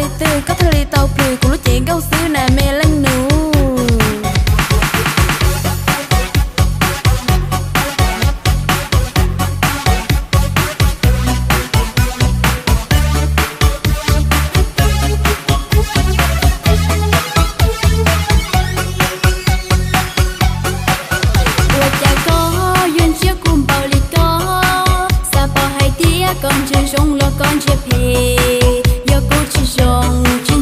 Twg koj thiaj li tau plhws kuv lub cev nkauj xwb na me leej nus? Ua cas koj yuav ntsia kuv npaum li ko? Xav pom hais tias koj ntsia zoo los koj ntsia phem. Yog kuv tsis zoo tsis ntxim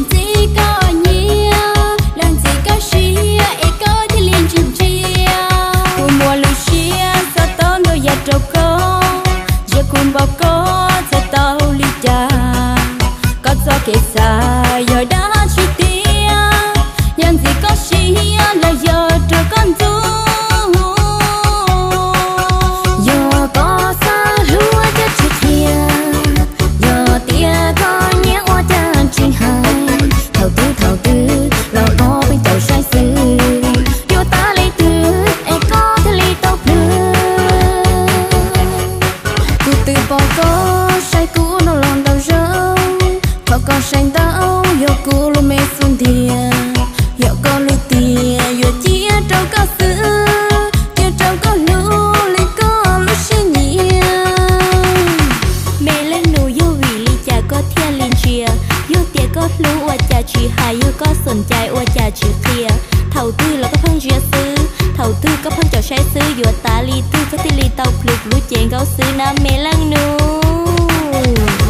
koj nyiam, los ntxim koj siab es koj thiaj li ntsia ntsia. Kuv muaj lub siab xav tau ntau yam rau koj, ntsia kuv npaum koj txhais tau li cas? Koj txoj kev xav yog dab tsi tiag? Yog ntxim koj siab los yog rau koj ntxub? Yog koj xav hlub ua cas tsis qhia? Yog tias koj nyiam ua cas tsis hais? Thaum twg thaum twg los koj pheej caum saib xwb, yuav tas li twg es koj thiaj li tau plhws? Kuv twb pom koj saib kuv no los ntau zaus, qhov koj saib ntau yog kuv lub me xub ntiag. Yog koj lub tiag yuav cia rau koj xwb, cia rau koj hlub li koj lub siab nyiam. Me leej nus, yog vim li cas koj thiaj li ntsia? Yog tias koj hlub ua cas tsis hais? Yog koj xom cai ua cas tsis qhia? Thaum twg los koj pheej ntsia xwb, thaum twg koj pheej caum saib xwb, yuav tas li twg koj thiaj li tau plhws kuv lub cev nkauj xwb na me leej nus?